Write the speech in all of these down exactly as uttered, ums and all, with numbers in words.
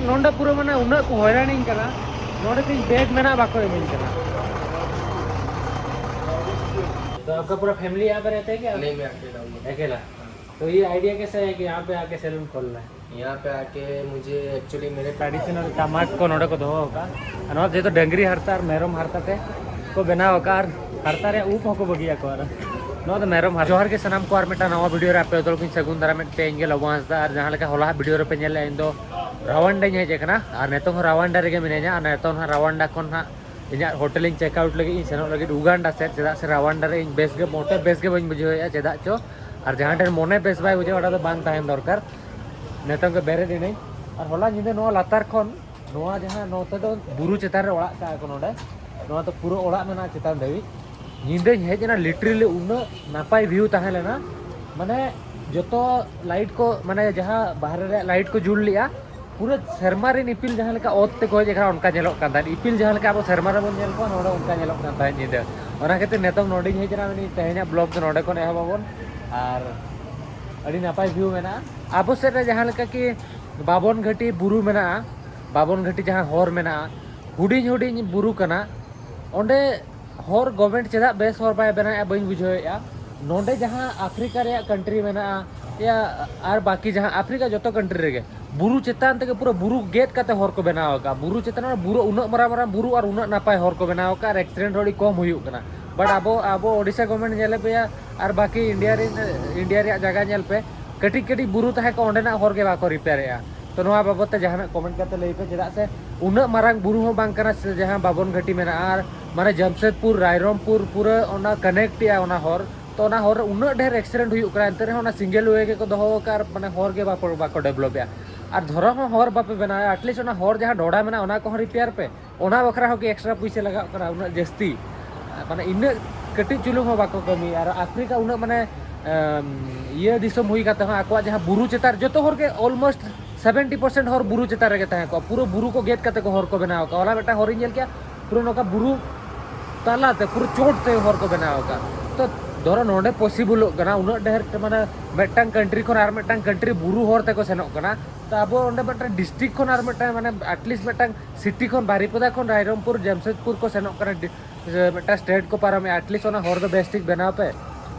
ᱱᱚᱰᱮ ᱯᱩᱨᱟᱹ ᱢᱟᱱᱮ ᱩᱱᱟᱹᱜ ᱠᱚ ᱦᱚᱭᱨᱟᱱᱤᱧ ᱠᱟᱱᱟ, ᱱᱚᱰᱮ ᱛᱤᱧ ᱵᱮᱜᱽ ᱢᱮᱱᱟᱜ ᱵᱟᱠᱚ ᱮᱢᱟᱹᱧ ᱠᱟᱱᱟ᱾ तो आपका पूरा फैमिली यहाँ पे रहता है क्या? नहीं, मैं अकेला हूँ। अकेला? तो ये आइडिया कैसे है कि यहाँ पे आके सैलून खोलना है? यहाँ पे आके मुझे एक्चुअली मेरे ट्रेडिशनल टमाक को ᱱᱚᱰᱮ ᱠᱚ ᱫᱚᱦᱚ ᱟᱠᱟᱫᱼᱟ᱾ ᱟᱨ ᱱᱚᱣᱟ ᱡᱮᱦᱮᱛᱩ ᱰᱟᱹᱝᱨᱤ ᱦᱟᱨᱛᱟ ᱟᱨ ᱢᱮᱨᱚᱢ ᱦᱟᱨᱛᱟ ᱛᱮ ᱠᱚ ᱵᱮᱱᱟᱣ ᱟᱠᱟᱫᱼᱟ, ᱟᱨ ᱦᱟᱨᱛᱟ ᱨᱮᱭᱟᱜ ᱩᱵ ᱦᱚᱸᱠᱚ ᱵᱟᱹᱜᱤᱭᱟᱠᱚ᱾ ᱟᱨ ᱱᱚᱣᱟ ᱫᱚ ᱢᱮᱨᱚᱢ ᱦᱟᱨᱛᱟ᱾ ᱡᱚᱦᱟᱨ ᱜᱮ ᱥᱟᱱᱟᱢ ᱠᱚ, ᱟᱨ ᱢᱤᱫᱴᱟᱝ ᱱᱟᱣᱟ ᱵᱷᱤᱰᱤᱭᱳ ᱨᱮ ᱟᱯᱮ ᱡᱚᱛᱚ ᱦᱚᱲ ᱠᱚᱧ ᱥᱟᱹᱜᱩᱱ ᱫᱟᱨᱟᱢᱮᱫ ᱯᱮ᱾ ᱤᱧ ᱜᱮ ᱞᱚᱵᱚ ᱦᱟᱸᱥᱫᱟ, ᱟᱨ ᱡᱟᱦᱟᱸ ᱞᱮᱠᱟ ᱦᱚᱞᱟ ᱵᱷᱤᱰᱤᱭᱳ ᱨᱮᱯᱮ ᱧᱮᱞ ᱞᱮᱫᱼᱟ, ᱤᱧ ᱫᱚ ᱨᱟᱣᱟᱱᱰᱟᱧ ᱦᱮᱡ ᱟᱠᱟᱱᱟ, ᱟᱨ ᱱᱤᱛᱚᱝ ᱦᱚᱸ ᱨᱟᱣᱟᱱᱰᱟ ᱨᱮᱜᱮ ᱢᱤᱱᱟᱹᱧᱟ᱾ ᱟᱨ ᱱᱤᱛᱚᱝ ᱦᱚᱸ ᱨᱟᱣᱟᱱᱰᱟ ᱠᱷᱚᱱ ᱦᱟᱸᱜ ᱤᱧᱟᱹᱜ ᱦᱳᱴᱮᱞ ᱤᱧ ᱪᱮᱠ ᱟᱣᱩᱴ ᱞᱟᱹᱜᱤᱫ ᱤᱧ ᱥᱮᱱᱚᱜ ᱞᱟᱹᱜᱤᱫ ᱩᱜᱟᱱᱰᱟ ᱥᱮᱫ, ᱪᱮᱫᱟᱜ ᱥᱮ ᱨᱟᱣᱟᱱᱰᱟ ᱨᱮ ᱤᱧ ᱵᱮᱥ ᱜᱮ, ᱢᱚᱴᱮ ᱵᱮᱥ ᱜᱮ ᱵᱟᱹᱧ ᱵᱩᱡᱷᱟᱹᱣᱮᱫᱼᱟ᱾ ᱪᱮᱫᱟᱜ ᱪᱚ, ᱟᱨ ᱡᱟᱦᱟᱸ ᱴᱷᱮᱱ ᱢᱚᱱᱮ ᱵᱮᱥ ᱵᱟᱭ ᱵᱩᱡᱷᱟᱹᱣᱟ, ᱚᱸᱰᱮ ᱫᱚ ᱵᱟᱝ ᱛᱟᱦᱮᱱ ᱫᱚᱨᱠᱟᱨ᱾ ᱱᱤᱛᱚᱝ ᱜᱮ ᱵᱮᱨᱮᱫ ᱮᱱᱟᱹᱧ, ᱟᱨ ᱦᱚᱞᱟ ᱧᱤᱫᱟᱹ ᱱᱚᱣᱟ ᱞᱟᱛᱟᱨ ᱠᱷᱚᱱ, ᱱᱚᱣᱟ ᱡᱟᱦᱟᱸ ᱱᱚᱛᱮ ᱫᱚ ᱵᱩᱨᱩ ᱪᱮᱛᱟᱱ ᱨᱮ ᱚᱲᱟᱜ ᱠᱟᱜᱼᱟ ᱠᱚ ᱱᱚᱰᱮ, ᱱᱚᱣᱟ ᱫᱚ ᱯᱩᱨᱟᱹ ᱚᱲᱟᱜ ᱢᱮᱱᱟᱜᱼᱟ ᱪᱮᱛᱟᱱ ᱫᱷᱟᱹᱵᱤᱡ᱾ ᱧᱤᱫᱟᱹᱧ ᱦᱮᱡ ᱮᱱᱟ, ᱞᱤᱴᱨᱮᱞᱤ ᱩᱱᱟᱹᱜ ᱱᱟᱯᱟᱭ ᱵᱷᱤᱭᱩ ᱛᱟᱦᱮᱸ ᱞᱮᱱᱟ, ᱢᱟᱱᱮ ᱡᱚᱛᱚ ᱞᱟᱭᱤᱴ ᱠᱚ, ᱢᱟᱱᱮ ᱡᱟᱦᱟᱸ ᱵᱟᱦᱨᱮ ᱨᱮᱭᱟᱜ ᱞᱟᱭᱤᱴ ᱠᱚ ᱡᱩᱞ ᱞᱮᱜᱼᱟ, ᱯᱩᱨᱟᱹ ᱥᱮᱨᱢᱟ ᱨᱮᱱ ᱤᱯᱤᱞ ᱡᱟᱦᱟᱸ ᱞᱮᱠᱟ ᱚᱛ ᱛᱮᱠᱚ ᱦᱮᱡ ᱟᱠᱟᱱᱟ, ᱚᱱᱠᱟ ᱧᱮᱞᱚᱜ ᱠᱟᱱ ᱛᱟᱦᱮᱸᱫ᱾ ᱤᱯᱤᱞ ᱡᱟᱦᱟᱸ ᱞᱮᱠᱟ ᱟᱵᱚ ᱥᱮᱨᱢᱟ ᱨᱮᱵᱚᱱ ᱧᱮᱞ ᱠᱚᱣᱟ, ᱱᱚᱰᱮ ᱚᱱᱠᱟ ᱧᱮᱞᱚᱜ ᱠᱟᱱ ᱛᱟᱦᱮᱸᱫ ᱧᱤᱫᱟᱹ᱾ ᱚᱱᱟ ᱠᱷᱟᱹᱛᱤᱨ ᱱᱤᱛᱚᱝ ᱱᱚᱰᱮᱧ ᱦᱮᱡ ᱮᱱᱟ, ᱢᱮᱱᱫᱟᱹᱧ ᱛᱮᱦᱮᱧᱟᱜ ᱵᱞᱚᱜ ᱫᱚ ᱱᱚᱰᱮ ᱠᱷᱚᱱ ᱮᱦᱚᱵ ᱟᱵᱚᱱ᱾ ᱟᱨ ᱟᱹᱰᱤ ᱱᱟᱯᱟᱭ ᱵᱷᱤᱭᱩ ᱢᱮᱱᱟᱜᱼᱟ᱾ ᱟᱵᱚ ᱥᱮᱫ ᱨᱮ ᱡᱟᱦᱟᱸ ᱞᱮᱠᱟ ᱠᱤ ᱵᱟᱵᱚᱱ ᱜᱷᱟᱹᱴᱤ ᱵᱩᱨᱩ ᱢᱮᱱᱟᱜᱼᱟ, ᱵᱟᱵᱚᱱ ᱜᱷᱟᱹᱴᱤ ᱡᱟᱦᱟᱸ ᱦᱚᱨ ᱢᱮᱱᱟᱜᱼᱟ, ᱦᱩᱰᱤᱧ ᱦᱩᱰᱤᱧ ᱵᱩᱨᱩ ᱠᱟᱱᱟ, ᱚᱸᱰᱮ ᱦᱚᱨ ᱜᱚᱵᱷᱢᱮᱱᱴ ᱪᱮᱫᱟᱜ ᱵᱮᱥ ᱦᱚᱨ ᱵᱟᱭ ᱵᱮᱱᱟᱣᱮᱫᱼᱟ, ᱵᱟᱹᱧ ᱵᱩᱡᱷᱟᱹᱣᱮᱫᱼᱟ᱾ ᱱᱚᱰᱮ ᱡᱟᱦᱟᱸ ᱟᱯᱷᱨᱤᱠᱟ ᱨᱮᱭᱟᱜ ᱠᱟᱱᱴᱨᱤ ᱢᱮᱱᱟᱜᱼᱟ, ᱭᱟ, ᱟᱨ ᱵᱟᱠᱤ ᱡᱟᱦᱟᱸ ᱟᱯᱷᱨᱤᱠᱟ ᱡᱚᱛᱚ ᱠᱟᱱᱴᱨᱤ ᱨᱮᱜᱮ ᱵᱩᱨᱩ ᱪᱮᱛᱟᱱ ᱛᱮᱜᱮ ᱯᱩᱨᱟᱹ ᱵᱩᱨᱩ ᱜᱮᱫ ᱠᱟᱛᱮ ᱦᱚᱨ ᱠᱚ ᱵᱮᱱᱟᱣ ᱟᱠᱟᱫᱼᱟ᱾ ᱵᱩᱨᱩ ᱪᱮᱛᱟᱱ ᱨᱮ ᱵᱩᱨᱩ, ᱩᱱᱟᱹᱜ ᱢᱟᱨᱟᱝ ᱢᱟᱨᱟᱝ ᱵᱩᱨᱩ ᱟᱨ ᱩᱱᱟᱹᱜ ᱱᱟᱯᱟᱭ ᱦᱚᱨ ᱠᱚ ᱵᱮᱱᱟᱣ ᱟᱠᱟᱫᱼᱟ, ᱟᱨ ᱮᱠᱥᱤᱰᱮᱱᱴ ᱦᱚᱸ ᱟᱹᱰᱤ ᱠᱚᱢ ᱦᱩᱭᱩᱜ ᱠᱟᱱᱟ᱾ ᱵᱟᱴ ᱟᱵᱚ, ᱟᱵᱚ ᱳᱰᱤᱥᱟ ᱜᱚᱵᱷᱢᱮᱱᱴ ᱧᱮᱞᱮ ᱯᱮᱭᱟ, ᱟᱨ ᱵᱟᱠᱤ ᱤᱱᱰᱤᱭᱟ ᱨᱮᱱ, ᱤᱱᱰᱤᱭᱟ ᱨᱮᱭᱟᱜ ᱡᱟᱭᱜᱟ ᱧᱮᱞ ᱯᱮ, ᱠᱟᱹᱴᱤᱡ ᱠᱟᱹᱴᱤᱡ ᱵᱩᱨᱩ ᱛᱟᱦᱮᱸ ᱠᱚᱜ, ᱚᱸᱰᱮᱱᱟᱜ ᱦᱚᱨ ᱜᱮ ᱵᱟᱠᱚ ᱨᱤᱯᱮᱭᱟᱨᱮᱫᱼᱟ᱾ ᱛᱚ ᱱᱚᱣᱟ ᱵᱟᱵᱚᱫ ᱛᱮ ᱡᱟᱦᱟᱱᱟᱜ ᱠᱚᱢᱮᱱᱴ ᱠᱟᱛᱮ ᱞᱟᱹᱭ ᱯᱮ, ᱪᱮᱫᱟᱜ ᱥᱮ ᱩᱱᱟᱹᱜ ᱢᱟᱨᱟᱝ ᱵᱩᱨᱩ ᱦᱚᱸ ᱵᱟᱝ ᱠᱟᱱᱟ ᱥᱮ ᱡᱟᱦᱟᱸ ᱵᱟᱵᱚᱱ ᱜᱷᱟᱹᱴᱤ ᱢᱮᱱᱟᱜᱼᱟ, ᱟᱨ ᱢᱟᱱᱮ ᱡᱟᱢᱥᱮᱫᱽᱯᱩᱨ, ᱨᱟᱭᱨᱚᱝᱯᱩᱨ ᱯᱩᱨᱟᱹ ᱚᱱᱟ ᱠᱟᱱᱮᱠᱴ ᱮᱜᱼᱟ ᱚᱱᱟ ᱦᱚᱨ᱾ ᱛᱚ ᱚᱱᱟ ᱦᱚᱨ ᱨᱮ ᱩᱱᱟᱹᱜ ᱰᱷᱮᱨ ᱮᱠᱥᱤᱰᱮᱱᱴ ᱦᱩᱭᱩᱜ ᱠᱟᱱᱟ, ᱮᱱᱛᱮ ᱨᱮᱦᱚᱸ ᱚᱱᱟ ᱥᱤᱝᱜᱮᱞ ᱣᱮ ᱜᱮᱠᱚ ᱫᱚᱦᱚ ᱟᱠᱟᱫᱼᱟ, ᱟᱨ ᱢᱟᱱᱮ ᱦᱚᱨ ᱜᱮ ᱵᱟᱠᱚ, ᱵᱟᱠᱚ ᱰᱮᱵᱷᱞᱚᱯᱮᱜᱼᱟ᱾ ᱟᱨ ᱫᱷᱚᱨᱚ ᱦᱚᱸ ᱦᱚᱨ ᱵᱟᱯᱮ ᱵᱮᱱᱟᱣᱟ, ᱟᱴᱞᱤᱥᱴ ᱚᱱᱟ ᱦᱚᱨ ᱡᱟᱦᱟᱸ ᱰᱷᱚᱰᱟ ᱢᱮᱱᱟᱜᱼᱟ ᱚᱱᱟ ᱠᱚᱦᱚᱸ ᱨᱤᱯᱮᱭᱟᱨ ᱯᱮ᱾ ᱚᱱᱟ ᱵᱟᱠᱷᱨᱟ ᱦᱚᱸ ᱠᱤ ᱮᱠᱥᱴᱨᱟ ᱯᱩᱭᱥᱟᱹ ᱞᱟᱜᱟᱜ ᱠᱟᱱᱟ ᱩᱱᱟᱹᱜ ᱡᱟᱹᱥᱛᱤ? ᱢᱟᱱᱮ ᱤᱱᱟᱹᱜ ᱠᱟᱹᱴᱤᱡ ᱪᱩᱞᱩᱝ ᱦᱚᱸ ᱵᱟᱠᱚ ᱠᱟᱹᱢᱤᱭᱟ᱾ ᱟᱨ ᱟᱯᱷᱨᱤᱠᱟ ᱩᱱᱟᱹᱜ ᱢᱟᱱᱮ, ᱮᱢ, ᱤᱭᱟᱹ ᱫᱤᱥᱚᱢ ᱦᱩᱭ ᱠᱟᱛᱮ ᱦᱚᱸ ᱟᱠᱚᱣᱟᱜ ᱡᱟᱦᱟᱸ ᱵᱩᱨᱩ ᱪᱮᱛᱟᱱ, ᱡᱚᱛᱚ ᱦᱚᱲ ᱜᱮ ᱚᱞᱢᱳᱥᱴ ᱥᱮᱵᱷᱮᱱᱴᱤ ᱯᱟᱨᱥᱮᱱᱴ ᱦᱚᱨ ᱵᱩᱨᱩ ᱪᱮᱛᱟᱱ ᱨᱮᱜᱮ ᱛᱟᱦᱮᱸ ᱠᱚᱜᱼᱟ᱾ ᱯᱩᱨᱟᱹ ᱵᱩᱨᱩ ᱠᱚ ᱜᱮᱫ ᱠᱟᱛᱮ ᱠᱚ ᱦᱚᱨ ᱠᱚ ᱵᱮᱱᱟᱣ ᱠᱟᱜᱼᱟ᱾ ᱦᱚᱞᱟ ᱢᱤᱫᱴᱟᱝ ᱦᱚᱨᱤᱧ ᱧᱮᱞ ᱠᱮᱜᱼᱟ, ᱯᱩᱨᱟᱹ ᱱᱚᱝᱠᱟ ᱵᱩᱨᱩ ᱛᱟᱞᱟᱛᱮ, ᱯᱩᱨᱟᱹ ᱪᱚᱴ ᱛᱮ ᱦᱚᱨ ᱠᱚ ᱵᱮᱱᱟᱣ ᱟᱠᱟᱫᱼᱟ᱾ ᱛᱚ ᱫᱷᱚᱨᱚ ᱱᱚᱰᱮ ᱯᱚᱥᱤᱵᱚᱞᱚᱜ ᱠᱟᱱᱟ, ᱩᱱᱟᱹᱜ ᱰᱷᱮᱨ ᱢᱟᱱᱮ ᱢᱤᱫᱴᱟᱝ ᱠᱟᱱᱴᱨᱤ ᱠᱷᱚᱱ ᱟᱨ ᱢᱤᱫᱴᱟᱝ ᱠᱟᱱᱴᱨᱤ ᱵᱩᱨᱩ ᱦᱚᱨ ᱛᱮᱠᱚ ᱥᱮᱱᱚᱜ ᱠᱟᱱᱟ᱾ ᱛᱚ ᱟᱵᱚ ᱚᱸᱰᱮ ᱢᱤᱫᱴᱟᱝ ᱰᱤᱥᱴᱨᱤᱠᱴ ᱠᱷᱚᱱ ᱟᱨ ᱢᱤᱫᱴᱟᱝ, ᱢᱟᱱᱮ ᱟᱴᱞᱤᱥᱴ ᱢᱤᱫᱴᱟᱝ ᱥᱤᱴᱤ ᱠᱷᱚᱱ, ᱵᱟᱨᱤᱯᱟᱫᱟ ᱠᱷᱚᱱ ᱨᱟᱭᱨᱚᱝᱯᱩᱨ, ᱡᱟᱢᱥᱮᱫᱽᱯᱩᱨ ᱠᱚ ᱥᱮᱱᱚᱜ ᱠᱟᱱᱟ, ᱰᱤ-, ᱡᱮ ᱢᱤᱫᱴᱟᱝ ᱥᱴᱮᱴ ᱠᱚ ᱯᱟᱨᱚᱢᱮᱜᱼᱟ, ᱟᱴᱞᱤᱥᱴ ᱚᱱᱟ ᱦᱚᱨ ᱫᱚ ᱵᱮᱥ ᱴᱷᱤᱠ ᱵᱮᱱᱟᱣ ᱯᱮ᱾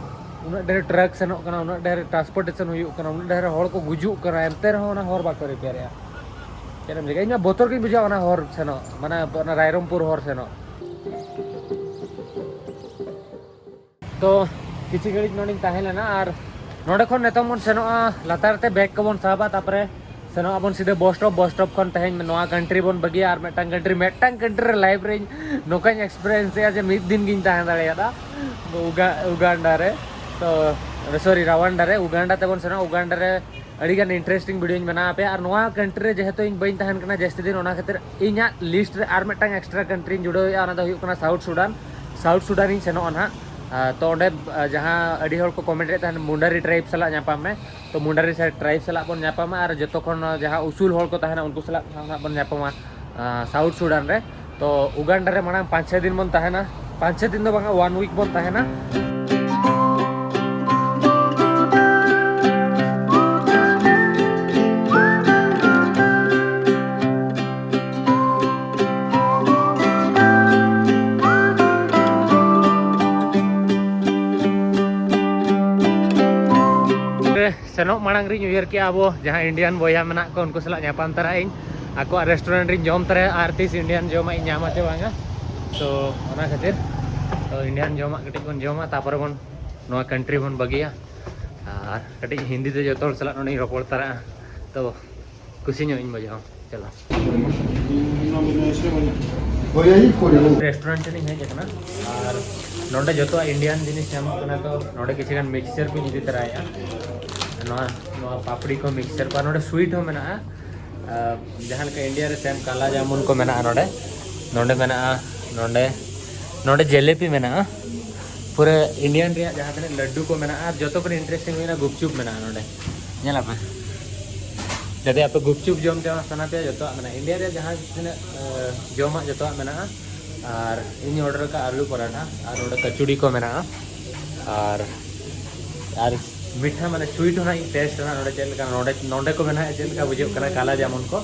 ᱩᱱᱟᱹᱜ ᱰᱷᱮᱨ ᱴᱨᱟᱠ ᱥᱮᱱᱚᱜ ᱠᱟᱱᱟ, ᱩᱱᱟᱹᱜ ᱰᱷᱮᱨ ᱴᱨᱟᱱᱥᱯᱳᱨᱴᱮᱥᱚᱱ ᱦᱩᱭᱩᱜ ᱠᱟᱱᱟ, ᱩᱱᱟᱹᱜ ᱰᱷᱮᱨ ᱦᱚᱲ ᱠᱚ ᱜᱩᱡᱩᱜ ᱠᱟᱱᱟ, ᱮᱱᱛᱮ ᱨᱮᱦᱚᱸ ᱚᱱᱟ ᱦᱚᱨ ᱵᱟᱠᱚ ᱨᱤᱯᱮᱭᱟᱨᱮᱜᱼᱟ᱾ ᱪᱮᱫ ᱮᱢ ᱪᱤᱠᱟᱹᱭᱟ? ᱤᱧ ᱢᱟ ᱵᱚᱛᱚᱨ ᱜᱤᱧ ᱵᱩᱡᱷᱟᱹᱣᱟ ᱚᱱᱟ ᱦᱚᱨ ᱥᱮᱱᱚᱜ, ᱢᱟᱱᱮ ᱚᱱᱟ ᱨᱟᱭᱨᱚᱝᱯᱩᱨ ᱦᱚᱨ ᱥᱮᱱᱚᱜ᱾ ᱛᱚ ᱠᱤᱪᱷᱩ ᱜᱷᱟᱹᱲᱤᱡ ᱱᱚᱰᱮᱧ ᱛᱟᱦᱮᱸ ᱞᱮᱱᱟ, ᱟᱨ ᱱᱚᱰᱮ ᱠᱷᱚᱱ ᱱᱤᱛᱚᱝ ᱵᱚᱱ ᱥᱮᱱᱚᱜᱼᱟ ᱞᱟᱛᱟᱨ ᱛᱮ, ᱵᱮᱜᱽ ᱠᱚᱵᱚᱱ ᱥᱟᱵᱟ, ᱛᱟᱨᱯᱚᱨᱮ ᱥᱮᱱᱚᱜ ᱟᱵᱚᱱ ᱥᱤᱫᱷᱟᱹ ᱵᱚᱥ ᱥᱴᱚᱯ᱾ ᱵᱚᱥ ᱥᱴᱚᱯ ᱠᱷᱚᱱ ᱛᱮᱦᱮᱧ ᱱᱚᱣᱟ ᱠᱟᱱᱴᱨᱤ ᱵᱚᱱ ᱵᱟᱹᱜᱤᱭᱟ ᱟᱨ ᱢᱤᱫᱴᱟᱝ ᱠᱟᱱᱴᱨᱤ, ᱢᱤᱫᱴᱟᱝ ᱠᱟᱱᱴᱨᱤ ᱨᱮ ᱞᱟᱭᱤᱯᱷ ᱨᱮᱧ ᱱᱚᱝᱠᱟᱧ ᱮᱠᱥᱯᱤᱨᱤᱭᱮᱱᱥ ᱮᱫᱼᱟ ᱡᱮ ᱢᱤᱫ ᱫᱤᱱ ᱜᱤᱧ ᱛᱟᱦᱮᱸ ᱫᱟᱲᱮᱭᱟᱫᱟ ᱩᱜᱟ-, ᱩᱜᱟᱱᱰᱟ ᱨᱮ᱾ ᱛᱚ ᱥᱚᱨᱤ, ᱨᱟᱣᱟᱱᱰᱟ ᱨᱮ, ᱩᱜᱟᱱᱰᱟ ᱛᱮᱵᱚᱱ ᱥᱮᱱᱚᱜᱼᱟ᱾ ᱩᱜᱟᱱᱰᱟ ᱨᱮ ᱟᱹᱰᱤᱜᱟᱱ ᱤᱱᱴᱟᱨᱮᱥᱴᱤᱝ ᱵᱷᱤᱰᱤᱭᱳᱧ ᱵᱮᱱᱟᱣ ᱟᱯᱮᱭᱟ᱾ ᱟᱨ ᱱᱚᱣᱟ ᱠᱟᱱᱴᱨᱤ ᱨᱮ ᱡᱮᱦᱮᱛᱩ ᱤᱧ ᱵᱟᱹᱧ ᱛᱟᱦᱮᱱ ᱠᱟᱱᱟ ᱡᱟᱹᱥᱛᱤ ᱫᱤᱱ, ᱚᱱᱟ ᱠᱷᱟᱹᱛᱤᱨ ᱤᱧᱟᱹᱜ ᱞᱤᱥᱴ ᱨᱮ ᱟᱨ ᱢᱤᱫᱴᱟᱝ ᱮᱠᱥᱴᱨᱟ ᱠᱟᱱᱴᱨᱤᱧ ᱡᱩᱲᱟᱹᱣᱮᱫᱼᱟ, ᱚᱱᱟ ᱫᱚ ᱦᱩᱭᱩᱜ ᱠᱟᱱᱟ ᱥᱟᱣᱩᱛᱷ ᱥᱩᱰᱟᱱ᱾ ᱥᱟᱣᱩᱛᱷ ᱥᱩᱰᱟᱱᱤᱧ ᱥᱮᱱᱚᱜᱼᱟ ᱱᱟᱦᱟᱜ᱾ ᱟᱨ ᱛᱚ ᱚᱸᱰᱮ, ᱟᱨ ᱡᱟᱦᱟᱸ ᱟᱹᱰᱤ ᱦᱚᱲ ᱠᱚ ᱠᱚᱢᱮᱱᱴ ᱮᱫ ᱛᱟᱦᱮᱱ, ᱢᱩᱱᱰᱟᱨᱤ ᱴᱨᱟᱭᱤᱵᱽ ᱥᱟᱞᱟᱜ ᱧᱟᱯᱟᱢ ᱢᱮ, ᱛᱚ ᱢᱩᱱᱰᱟᱨᱤ ᱥᱟ-, ᱴᱨᱟᱭᱤᱵᱽ ᱥᱟᱞᱟᱜ ᱵᱚᱱ ᱧᱟᱯᱟᱢᱟ, ᱟᱨ ᱡᱚᱛᱚ ᱠᱷᱚᱱ ᱡᱟᱦᱟᱸ ᱩᱥᱩᱞ ᱦᱚᱲ ᱠᱚ ᱛᱟᱦᱮᱱᱟ ᱩᱱᱠᱩ ᱥᱟᱞᱟᱜ ᱱᱟᱦᱟᱜ ᱵᱚᱱ ᱧᱟᱯᱟᱢᱟ, ᱟᱨ ᱥᱟᱣᱩᱛᱷ ᱥᱩᱰᱟᱱ ᱨᱮ᱾ ᱛᱚ ᱩᱜᱟᱱᱰᱟ ᱨᱮ ᱢᱟᱲᱟᱝ ᱯᱟᱸᱪ ᱪᱷᱚᱭ ᱫᱤᱱ ᱵᱚᱱ ᱛᱟᱦᱮᱱᱟ, ᱯᱟᱸᱪ ᱪᱷᱚᱭ ᱫᱤᱱ ᱫᱚ ᱵᱟᱝᱟ, ᱚᱣᱟᱱ ᱣᱤᱠ ᱵᱚᱱ ᱛᱟᱦᱮᱱᱟ᱾ ᱥᱮᱱᱚᱜ ᱢᱟᱲᱟᱝ ᱨᱤᱧ ᱩᱭᱦᱟᱹᱨ ᱠᱮᱜᱼᱟ, ᱟᱵᱚ ᱡᱟᱦᱟᱸ ᱤᱱᱰᱤᱭᱟᱱ ᱵᱚᱭᱦᱟ ᱢᱮᱱᱟᱜ ᱠᱚ, ᱩᱱᱠᱩ ᱥᱟᱞᱟᱜ ᱧᱟᱯᱟᱢ ᱛᱟᱨᱟᱜ ᱤᱧ, ᱟᱠᱚᱣᱟᱜ ᱨᱮᱥᱴᱩᱨᱮᱱᱴ ᱨᱤᱧ ᱡᱚᱢ ᱛᱟᱨᱟᱭᱟ, ᱟᱨ ᱛᱤᱥ ᱤᱱᱰᱤᱭᱟᱱ ᱡᱚᱢᱟᱜ ᱤᱧ ᱧᱟᱢᱟ ᱪᱮ ᱵᱟᱝᱟ᱾ ᱛᱚ ᱚᱱᱟ ᱠᱷᱟᱹᱛᱤᱨ ᱛᱚ ᱤᱱᱰᱤᱭᱟᱱ ᱡᱚᱢᱟᱜ ᱠᱟᱹᱴᱤᱡ ᱵᱚᱱ ᱡᱚᱢᱟ, ᱛᱟᱨᱯᱚᱨᱮ ᱵᱚᱱ ᱱᱚᱣᱟ ᱠᱟᱱᱴᱨᱤ ᱵᱚᱱ ᱵᱟᱹᱜᱤᱭᱟ᱾ ᱟᱨ ᱠᱟᱹᱴᱤᱡ ᱦᱤᱱᱫᱤ ᱛᱮ ᱡᱚᱛᱚ ᱦᱚᱲ ᱥᱟᱞᱟᱜ ᱱᱚᱰᱮᱧ ᱨᱚᱯᱚᱲ ᱛᱟᱨᱟᱜᱼᱟ, ᱛᱚ ᱠᱩᱥᱤ ᱧᱚᱜ ᱤᱧ ᱵᱩᱡᱷᱟᱹᱣᱟ᱾ ᱪᱟᱞᱟᱜ᱾ ᱦᱳᱭ, ᱦᱳᱭ, ᱦᱳᱭ᱾ ᱨᱮᱥᱴᱩᱨᱮᱱᱴ ᱴᱷᱮᱱᱤᱧ ᱦᱮᱡ ᱟᱠᱟᱱᱟ, ᱟᱨ ᱱᱚᱰᱮ ᱡᱚᱛᱚᱣᱟᱜ ᱤᱱᱰᱤᱭᱟᱱ ᱡᱤᱱᱤᱥ ᱧᱟᱢᱚᱜ ᱠᱟᱱᱟ᱾ ᱛᱚ ᱱᱚᱰᱮ ᱠᱤᱪᱷᱩ ᱜᱟᱱ ᱢᱤᱠᱥᱪᱟᱨ ᱠᱚᱧ ᱤᱫᱤ ᱛᱚᱨᱟᱭᱮᱫᱼᱟ, ᱱᱚᱣᱟ, ᱱᱚᱣᱟ ᱯᱟᱯᱲᱤ ᱠᱚ, ᱢᱤᱠᱥᱪᱟᱨ ᱠᱚ, ᱟᱨ ᱱᱚᱰᱮ ᱥᱩᱭᱤᱴ ᱦᱚᱸ ᱢᱮᱱᱟᱜᱼᱟ᱾ ᱟᱨ ᱡᱟᱦᱟᱸ ᱞᱮᱠᱟ ᱤᱱᱰᱤᱭᱟ ᱨᱮ ᱥᱮᱢ ᱠᱟᱞᱟ ᱡᱟᱢᱩᱱ ᱠᱚ ᱢᱮᱱᱟᱜᱼᱟ ᱱᱚᱰᱮ, ᱱᱚᱰᱮ ᱢᱮᱱᱟᱜᱼᱟ, ᱱᱚᱰᱮ, ᱱᱚᱰᱮ ᱡᱮᱞᱮᱯᱤ ᱢᱮᱱᱟᱜᱼᱟ᱾ ᱯᱩᱨᱟᱹ ᱤᱱᱰᱤᱭᱟᱱ ᱨᱮᱭᱟᱜ ᱡᱟᱦᱟᱸ ᱛᱤᱱᱟᱹᱜ ᱞᱟᱹᱰᱩ ᱠᱚ ᱢᱮᱱᱟᱜᱼᱟ, ᱟᱨ ᱡᱚᱛᱚ ᱠᱷᱚᱱ ᱤᱱᱴᱟᱨᱮᱥᱴᱤᱝ ᱦᱩᱭᱱᱟ ᱜᱩᱯᱪᱩᱯ ᱢᱮᱱᱟᱜᱼᱟ ᱱᱚᱰᱮ᱾ ᱧᱮᱞ ᱟᱯᱮ, ᱡᱩᱫᱤ ᱟᱯᱮ ᱜᱩᱯᱪᱩᱯ ᱡᱚᱢ ᱛᱮ ᱥᱟᱱᱟ ᱯᱮᱭᱟ, ᱡᱚᱛᱚᱣᱟᱜ ᱢᱮᱱᱟᱜᱼᱟ᱾ ᱤᱱᱰᱤᱭᱟ ᱨᱮ ᱡᱟᱦᱟᱸ ᱛᱤᱱᱟᱹᱜ, ᱮ, ᱡᱚᱢᱟᱜ, ᱡᱚᱛᱚᱣᱟᱜ ᱢᱮᱱᱟᱜᱼᱟ᱾ ᱟᱨ ᱤᱧ ᱚᱰᱟᱨ ᱟᱠᱟᱫ ᱟᱞᱩ ᱯᱚᱨᱟᱴᱷᱟ, ᱟᱨ ᱱᱚᱰᱮ ᱠᱟᱪᱩᱲᱤ ᱠᱚ ᱢᱮᱱᱟᱜᱼᱟ᱾ ᱟᱨ ᱟᱨ ᱢᱤᱴᱷᱟ ᱢᱟᱱᱮ ᱥᱩᱭᱤᱴ ᱦᱚᱸ ᱱᱟᱜ ᱤᱧ ᱴᱮᱥᱴ ᱱᱟᱜ, ᱱᱚᱰᱮ ᱪᱮᱫ ᱞᱮᱠᱟ, ᱱᱚᱰᱮ ᱱᱚᱰᱮ ᱠᱚ ᱵᱮᱱᱟᱣᱮᱫᱼᱟ, ᱪᱮᱫ ᱞᱮᱠᱟ ᱵᱩᱡᱷᱟᱹᱜ ᱠᱟᱱᱟ ᱠᱟᱞᱟ ᱡᱟᱢᱩᱱ ᱠᱚ᱾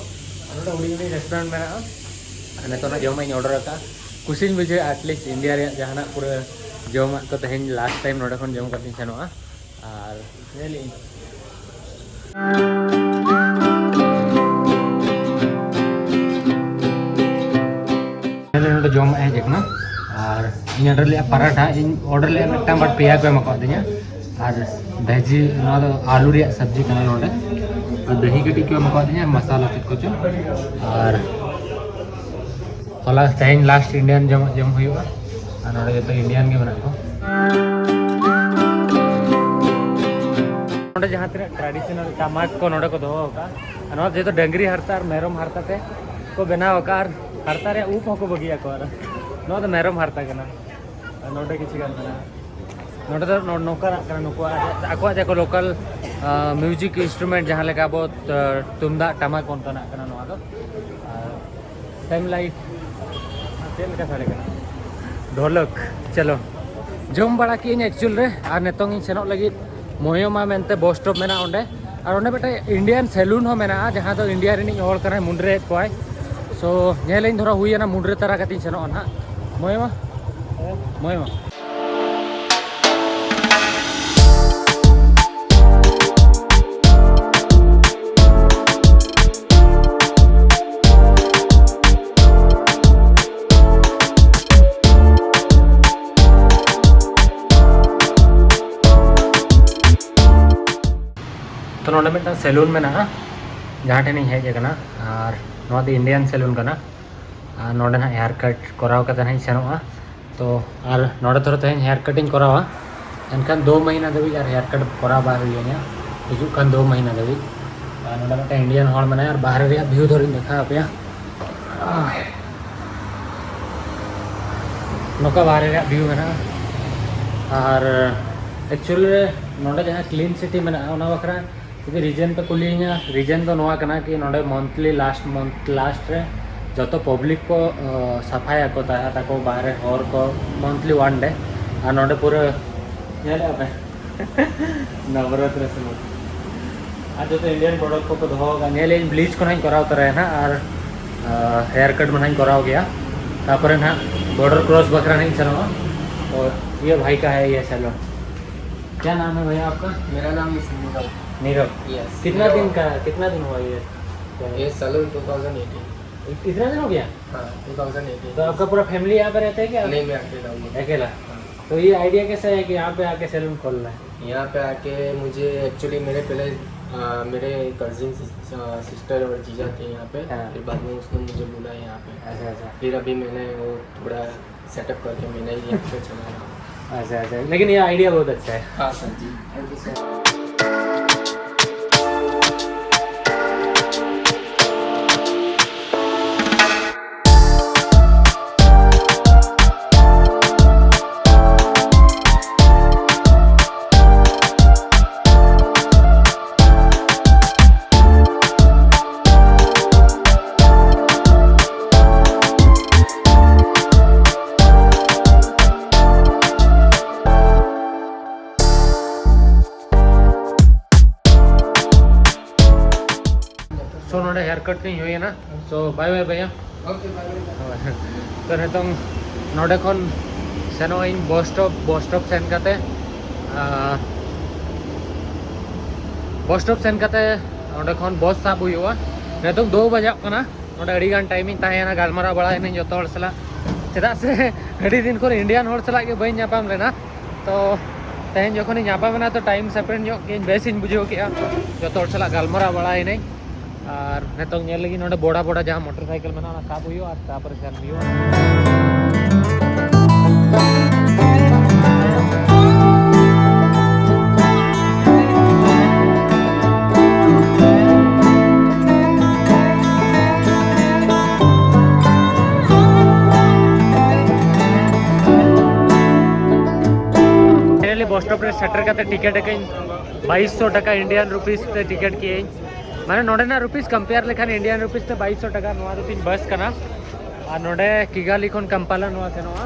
ᱱᱚᱰᱮ ᱦᱩᱰᱤᱧ ᱦᱩᱰᱤᱧ ᱨᱮᱥᱴᱩᱨᱮᱱᱴ ᱢᱮᱱᱟᱜᱼᱟ᱾ ᱟᱨ ᱱᱤᱛᱚᱜ ᱱᱟᱜ ᱡᱚᱢᱟᱜ ᱤᱧ ᱚᱰᱟᱨ ᱟᱠᱟᱫᱼᱟ᱾ ᱠᱩᱥᱤᱧ ᱵᱩᱡᱷᱟᱹᱣᱟ, ᱟᱴᱞᱤᱥᱴ ᱤᱱᱰᱤᱭᱟ ᱨᱮᱭᱟᱜ ᱡᱟᱦᱟᱱᱟᱜ ᱯᱩᱨᱟᱹ ᱡᱚᱢᱟᱜ ᱠᱚ ᱛᱮᱦᱮᱧ ᱞᱟᱥᱴ ᱴᱟᱭᱤᱢ ᱱᱚᱰᱮ ᱠᱷᱚᱱ ᱡᱚᱢ ᱠᱟᱛᱮᱧ ᱥᱮᱱᱚᱜᱼᱟ᱾ ᱟᱨ ᱧᱮᱞᱤᱧ᱾ ᱱᱚᱰᱮ ᱡᱚᱢᱟᱜ ᱦᱮᱡ ᱟᱠᱟᱱᱟ᱾ ᱟᱨ ᱤᱧ ᱚᱰᱟᱨ ᱞᱮᱫᱼᱟ ᱯᱟᱨᱟᱴᱷᱟ, ᱤᱧ ᱚᱰᱟᱨ ᱞᱮᱫᱼᱟ ᱢᱤᱫᱴᱟᱝ, but ᱯᱮᱭᱟ ᱠᱚ ᱮᱢ ᱟᱠᱟᱫᱤᱧᱟ᱾ ᱟᱨ ᱵᱷᱮᱡᱤ, ᱱᱚᱣᱟ ᱫᱚ ᱟᱞᱩ ᱨᱮᱭᱟᱜ ᱥᱚᱵᱽᱡᱤ ᱠᱟᱱᱟ ᱱᱚᱰᱮ᱾ ᱟᱨ ᱫᱟᱹᱦᱤ ᱠᱟᱹᱴᱤᱡ ᱠᱚ ᱮᱢ ᱟᱠᱟᱫᱤᱧᱟ, ᱢᱟᱥᱟᱞᱟ ᱪᱮᱫ ᱠᱚᱪᱚ᱾ ᱟᱨ ᱦᱚᱞᱟ, ᱛᱮᱦᱮᱧ ᱞᱟᱥᱴ ᱤᱱᱰᱤᱭᱟᱱ ᱡᱚᱢᱟᱜ ᱡᱚᱢ ᱦᱩᱭᱩᱜᱼᱟ᱾ ᱟᱨ ᱱᱚᱰᱮ ᱡᱚᱛᱚ ᱤᱱᱰᱤᱭᱟᱱ ᱜᱮ ᱢᱮᱱᱟᱜ ᱠᱚᱣᱟ᱾ ᱱᱚᱰᱮ ᱡᱟᱦᱟᱸ ᱛᱤᱱᱟᱹᱜ ᱴᱨᱟᱰᱤᱥᱚᱱᱟᱞ ᱴᱟᱢᱟᱠ ᱠᱚ ᱱᱚᱰᱮ ᱠᱚ ᱫᱚᱦᱚ ᱟᱠᱟᱫᱼᱟ, ᱟᱨ ᱱᱚᱣᱟ ᱫᱚ ᱡᱚᱛᱚ ᱰᱟᱹᱝᱨᱤ ᱦᱟᱨᱛᱟ ᱟᱨ ᱢᱮᱨᱚᱢ ᱦᱟᱨᱛᱟ ᱛᱮ ᱠᱚ ᱵᱮᱱᱟᱣ ᱟᱠᱟᱫᱼᱟ, ᱟᱨ ᱦᱟᱨᱛᱟ ᱨᱮᱭᱟᱜ ᱩᱵ ᱦᱚᱸᱠᱚ ᱵᱟᱹᱜᱤᱭᱟᱠᱚ, ᱟᱨ ᱱᱚᱣᱟ ᱫᱚ ᱢᱮᱨᱚᱢ ᱦᱟᱨᱛᱟ ᱠᱟᱱᱟ᱾ ᱟᱨ ᱱᱚᱰᱮ ᱠᱤᱪᱷᱩ ᱜᱟᱱ ᱢᱮᱱᱟᱜᱼᱟ᱾ ᱱᱚᱰᱮ ᱫᱚ ᱱᱚ-, ᱱᱚᱝᱠᱟᱱᱟᱜ ᱠᱟᱱᱟ, ᱱᱩᱠᱩᱣᱟᱜ ᱟᱠᱚᱣᱟᱜ ᱡᱟᱦᱟᱸ ᱠᱚ ᱞᱳᱠᱟᱞ ᱢᱤᱣᱡᱤᱠ ᱤᱱᱥᱴᱨᱩᱢᱮᱱᱴ, ᱡᱟᱦᱟᱸ ᱞᱮᱠᱟ ᱟᱵᱚ ᱛᱩᱢᱫᱟᱜ ᱴᱟᱢᱟᱠ, ᱚᱱᱠᱟᱱᱟᱜ ᱠᱟᱱᱟ ᱱᱚᱣᱟ ᱫᱚ᱾ ᱟᱨ ᱥᱮᱢ ᱞᱟᱭᱤᱴ, ᱪᱮᱫ ᱞᱮᱠᱟ ᱥᱟᱰᱮ ᱠᱟᱱᱟ? ᱰᱷᱚᱞᱚᱠ᱾ ᱪᱚᱞᱚ, ᱡᱚᱢ ᱵᱟᱲᱟ ᱠᱮᱫᱟᱹᱧ ᱮᱠᱪᱩᱭᱮᱞ ᱨᱮ, ᱟᱨ ᱱᱤᱛᱚᱝ ᱤᱧ ᱥᱮᱱᱚᱜ ᱞᱟᱹᱜᱤᱫ ᱢᱚᱭᱚᱢᱟ ᱢᱮᱱᱛᱮ ᱵᱚᱥ ᱥᱴᱚᱯ ᱢᱮᱱᱟᱜᱼᱟ ᱚᱸᱰᱮ᱾ ᱟᱨ ᱚᱸᱰᱮ ᱢᱤᱫᱴᱮᱱ ᱤᱱᱰᱤᱭᱟᱱ ᱥᱮᱞᱩᱱ ᱦᱚᱸ ᱢᱮᱱᱟᱜᱼᱟ, ᱡᱟᱦᱟᱸ ᱫᱚ ᱤᱱᱰᱤᱭᱟ ᱨᱤᱱᱤᱡ ᱦᱚᱲ ᱠᱟᱱᱟᱭ, ᱢᱩᱱᱰᱨᱟᱹᱭᱮᱫ ᱠᱚᱣᱟᱭ᱾ ᱥᱳ ᱧᱮᱞᱟᱹᱧ, ᱫᱷᱚᱨᱟ ᱦᱩᱭᱮᱱᱟ, ᱢᱩᱱᱰᱨᱟᱹ ᱛᱟᱨᱟ ᱠᱟᱛᱮᱧ ᱥᱮᱱᱚᱜᱼᱟ ᱱᱟᱦᱟᱜ᱾ ᱢᱚᱭᱚᱢᱟ, ᱢᱚᱭᱚᱢᱟ᱾ ᱛᱚ, ᱱᱚᱰᱮ ᱢᱤᱫᱴᱟᱝ ᱥᱮᱞᱩᱱ ᱢᱮᱱᱟᱜᱼᱟ, ᱡᱟᱦᱟᱸ ᱴᱷᱮᱱ ᱤᱧ ᱦᱮᱡ ᱟᱠᱟᱱᱟ᱾ ᱟᱨ ᱱᱚᱣᱟ ᱫᱚ ᱤᱱᱰᱤᱭᱟᱱ ᱥᱮᱞᱩᱱ ᱠᱟᱱᱟ᱾ ᱟᱨ ᱱᱚᱰᱮ ᱱᱟᱦᱟᱜ ᱦᱮᱭᱟᱨ ᱠᱟᱴ ᱠᱚᱨᱟᱣ ᱠᱟᱛᱮ ᱱᱟᱦᱟᱜ ᱤᱧ ᱥᱮᱱᱚᱜᱼᱟ᱾ ᱛᱚ, ᱟᱨ ᱱᱚᱰᱮ ᱫᱷᱚᱨᱚ ᱛᱮᱦᱮᱧ ᱦᱮᱭᱟᱨ ᱠᱟᱴ ᱤᱧ ᱠᱚᱨᱟᱣᱟ, ᱮᱱᱠᱷᱟᱱ ᱫᱳ ᱢᱟᱹᱦᱤᱱᱟ ᱫᱷᱟᱹᱵᱤᱡ ᱟᱨ ᱦᱮᱭᱟᱨ ᱠᱟᱴ ᱠᱚᱨᱟᱣ ᱵᱟᱭ ᱦᱩᱭ ᱟᱹᱧᱟ, ᱦᱤᱡᱩᱜ ᱠᱟᱱ ᱫᱳ ᱢᱟᱹᱦᱤᱱᱟ ᱫᱷᱟᱹᱵᱤᱡ᱾ ᱟᱨ ᱱᱚᱰᱮ ᱢᱤᱫᱴᱟᱝ ᱤᱱᱰᱤᱭᱟᱱ ᱦᱚᱲ ᱢᱮᱱᱟᱭᱟ, ᱟᱨ ᱵᱟᱦᱨᱮ ᱨᱮᱭᱟᱜ ᱵᱷᱤᱭᱩ ᱫᱷᱚᱨᱚᱧ ᱫᱮᱠᱷᱟᱣ ᱟᱯᱮᱭᱟ᱾ ᱱᱚᱝᱠᱟ ᱵᱟᱦᱨᱮ ᱨᱮᱭᱟᱜ ᱵᱷᱤᱭᱩ ᱢᱮᱱᱟᱜᱼᱟ᱾ ᱟᱨ ᱮᱠᱪᱩᱭᱮᱞᱤ ᱨᱮ ᱱᱚᱰᱮ ᱡᱟᱦᱟᱸ ᱠᱞᱤᱱ ᱥᱤᱴᱤ ᱢᱮᱱᱟᱜᱼᱟ, ᱚᱱᱟ ᱵᱟᱠᱷᱨᱟ ᱡᱩᱫᱤ ᱨᱤᱡᱮᱱ ᱯᱮ ᱠᱩᱞᱤᱭᱤᱧᱟ, ᱨᱤᱡᱮᱱ ᱫᱚ ᱱᱚᱣᱟ ᱠᱟᱱᱟ ᱠᱤ ᱱᱚᱰᱮ ᱢᱚᱱᱛᱷᱞᱤ ᱞᱟᱥᱴ ᱢᱚᱱᱛᱷ ᱞᱟᱥᱴ ᱨᱮ ᱡᱚᱛᱚ ᱯᱟᱵᱽᱞᱤᱠ ᱠᱚ, ᱚ, ᱥᱟᱯᱷᱟᱭᱟᱠᱚ ᱛᱟᱦᱮᱸ ᱛᱟᱠᱚ ᱵᱟᱦᱨᱮ ᱦᱚᱨ ᱠᱚ ᱢᱚᱱᱛᱷᱞᱤ ᱣᱟᱱ ᱰᱮ᱾ ᱟᱨ ᱱᱚᱰᱮ ᱯᱩᱨᱟᱹ ᱧᱮᱞᱮᱫᱼᱟ ᱯᱮ? ᱱᱚᱵᱚᱨᱟᱛᱨᱤ ᱥᱩᱢᱩᱝ᱾ ᱟᱨ ᱡᱚᱛᱚ Indian product ᱠᱚᱠᱚ ᱫᱚᱦᱚ ᱟᱠᱟᱫ᱾ ᱧᱮᱞᱮᱫ ᱟᱹᱧ, bleach ᱠᱚ ᱱᱟᱦᱟᱜ ᱤᱧ ᱠᱚᱨᱟᱣ ᱛᱚᱨᱟᱭᱟ ᱱᱟᱦᱟᱜ, ᱟᱨ ᱦᱮᱭᱟᱨ ᱠᱟᱴ ᱢᱟ ᱱᱟᱦᱟᱜ ᱤᱧ ᱠᱚᱨᱟᱣ ᱜᱮᱭᱟ᱾ ᱛᱟᱯᱚᱨᱮ ᱱᱟᱦᱟᱜ border cross ᱵᱟᱠᱷᱨᱟ ᱱᱟᱦᱟᱜ ᱤᱧ ᱥᱮᱱᱚᱜᱼᱟ᱾ ᱚᱨ ᱭᱮ ᱵᱷᱟᱭ ᱠᱟ ᱦᱟᱭ ᱭᱮ ᱥᱮᱞᱚᱱ᱾ ᱠᱭᱟ ᱱᱟᱢ ᱦᱟᱭ ᱵᱷᱟᱭᱭᱟ ᱟᱯᱠᱟ? ᱢᱮᱨᱟ ᱱᱟᱢ ᱤᱥ ᱱᱤᱨᱚᱵ᱾ ᱱᱤᱨᱚᱵ᱾ ᱭᱮᱥ, ᱠᱤᱛᱱᱟ ᱱᱤᱨᱚᱵ᱾ ᱫᱤᱱ ᱠᱟ, ᱠᱤᱛᱱᱟ ᱫᱤᱱ ᱦᱩᱣᱟ ᱭᱮ? ᱭᱮ ᱥᱮᱞᱚᱱ two thousand eighteen। इतना दिन हो गया? हाँ, two thousand eighteen। तो आपका पूरा फैमिली यहाँ पे रहता है क्या? नहीं, मैं अकेला हूँ। अकेला? हाँ। तो ये आइडिया कैसा है कि यहाँ पे आके सैलून खोलना है? यहाँ पे आके मुझे एक्चुअली मेरे पहले, आ, मेरे कजिन सिस्टर और जीजा थे यहाँ पे। हाँ। फिर बाद में उसने मुझे बुलाया यहाँ पे। अच्छा, अच्छा। फिर अभी मैंने वो थोड़ा सेटअप करके मैंने ही यहाँ पे चला रहा हूँ। अच्छा, अच्छा। लेकिन ये आइडिया बहुत अच्छा है। हाँ sir ji, thank you sir. So ᱱᱚᱰᱮ ᱦᱮᱭᱟᱨ ᱠᱟᱴ ᱛᱤᱧ ᱦᱩᱭᱮᱱᱟ᱾ So bye bye ᱵᱷᱟᱭᱭᱟ᱾ Okay, bye bye᱾ ᱛᱚ ᱱᱤᱛᱚᱝ ᱱᱚᱰᱮ ᱠᱷᱚᱱ ᱥᱮᱱᱚᱜ ᱟᱹᱧ ᱵᱚᱥ ᱥᱴᱚᱯ᱾ ᱵᱚᱥ ᱥᱴᱚᱯ ᱥᱮᱱ ᱠᱟᱛᱮ, ᱟᱨ ᱵᱚᱥ ᱥᱴᱚᱯ ᱥᱮᱱ ᱠᱟᱛᱮ ᱚᱸᱰᱮ ᱠᱷᱚᱱ ᱵᱚᱥ ᱥᱟᱵ ᱦᱩᱭᱩᱜᱼᱟ᱾ ᱱᱤᱛᱚᱝ ᱫᱩ ᱵᱟᱡᱟᱜ ᱠᱟᱱᱟ᱾ ᱱᱚᱰᱮ ᱟᱹᱰᱤ ᱜᱟᱱ ᱴᱟᱭᱤᱢ ᱤᱧ ᱛᱟᱦᱮᱸᱭᱮᱱᱟ, ᱜᱟᱞᱢᱟᱨᱟᱣ ᱵᱟᱲᱟᱭᱮᱱᱟᱹᱧ ᱡᱚᱛᱚ ᱦᱚᱲ ᱥᱟᱞᱟᱜ, ᱪᱮᱫᱟᱜ ᱥᱮ ᱟᱹᱰᱤ ᱫᱤᱱ ᱠᱷᱚᱱ ᱤᱱᱰᱤᱭᱟᱱ ᱦᱚᱲ ᱥᱟᱞᱟᱜ ᱜᱮ ᱵᱟᱹᱧ ᱧᱟᱯᱟᱢ ᱞᱮᱱᱟ᱾ ᱛᱚ ᱛᱮᱦᱮᱧ ᱡᱚᱠᱷᱚᱱᱤᱧ ᱧᱟᱯᱟᱢᱮᱱᱟ ᱛᱚ ᱴᱟᱭᱤᱢ ᱥᱯᱮᱱᱰ ᱧᱚᱜ ᱠᱮᱫᱟᱹᱧ, ᱵᱮᱥᱤᱧ ᱵᱩᱡᱷᱟᱹᱣ ᱠᱮᱫᱼᱟ᱾ ᱡᱚᱛᱚ ᱦᱚᱲ ᱥᱟᱞᱟᱜ ᱜᱟᱞᱢᱟᱨᱟᱣ ᱵᱟᱲᱟᱭᱮᱱᱟᱹᱧ᱾ ᱟᱨ ᱱᱤᱛᱚᱝ ᱧᱮᱞ ᱞᱟᱹᱜᱤᱫ ᱱᱚᱰᱮ ᱵᱚᱲᱟ ᱵᱚᱲᱟ ᱡᱟᱦᱟᱸ ᱢᱚᱴᱚᱨ ᱥᱟᱭᱠᱮᱞ ᱢᱮᱱᱟᱜᱼᱟ, ᱚᱱᱟ ᱥᱟᱵ ᱦᱩᱭᱩᱜᱼᱟ ᱟᱨ ᱛᱟᱨᱯᱚᱨᱮ ᱥᱮᱱ ᱦᱩᱭᱩᱜᱼᱟ᱾ ᱯᱷᱟᱭᱱᱟᱞᱤ ᱵᱚᱥ ᱥᱴᱚᱯ ᱨᱮ ᱥᱮᱴᱮᱨ ᱠᱟᱛᱮ ᱴᱤᱠᱤᱴ ᱟᱠᱟᱫᱟᱹᱧ ᱵᱟᱭᱤᱥ ᱥᱚ ᱴᱟᱠᱟ ᱤᱱᱰᱤᱭᱟᱱ ᱨᱩᱯᱤᱥ ᱛᱮ ᱴᱤᱠᱤᱴ ᱠᱮᱫᱟᱹᱧ᱾ ᱢᱟᱱᱮ ᱱᱚᱰᱮᱱᱟᱜ ᱨᱩᱯᱤᱥ ᱠᱚᱢᱯᱮᱭᱟᱨ ᱞᱮᱠᱷᱟᱱ ᱤᱱᱰᱤᱭᱟᱱ ᱨᱩᱯᱤᱥ ᱛᱮ ᱵᱟᱭᱤᱥ ᱥᱚ ᱴᱟᱠᱟ᱾ ᱱᱚᱣᱟ ᱫᱚ ᱛᱤᱧ ᱵᱟᱥ ᱠᱟᱱᱟ᱾ ᱟᱨ ᱱᱚᱰᱮ ᱠᱤᱜᱟᱞᱤ ᱠᱷᱚᱱ ᱠᱟᱢᱯᱟᱞᱟ ᱱᱚᱣᱟ ᱥᱮᱱᱚᱜᱼᱟ᱾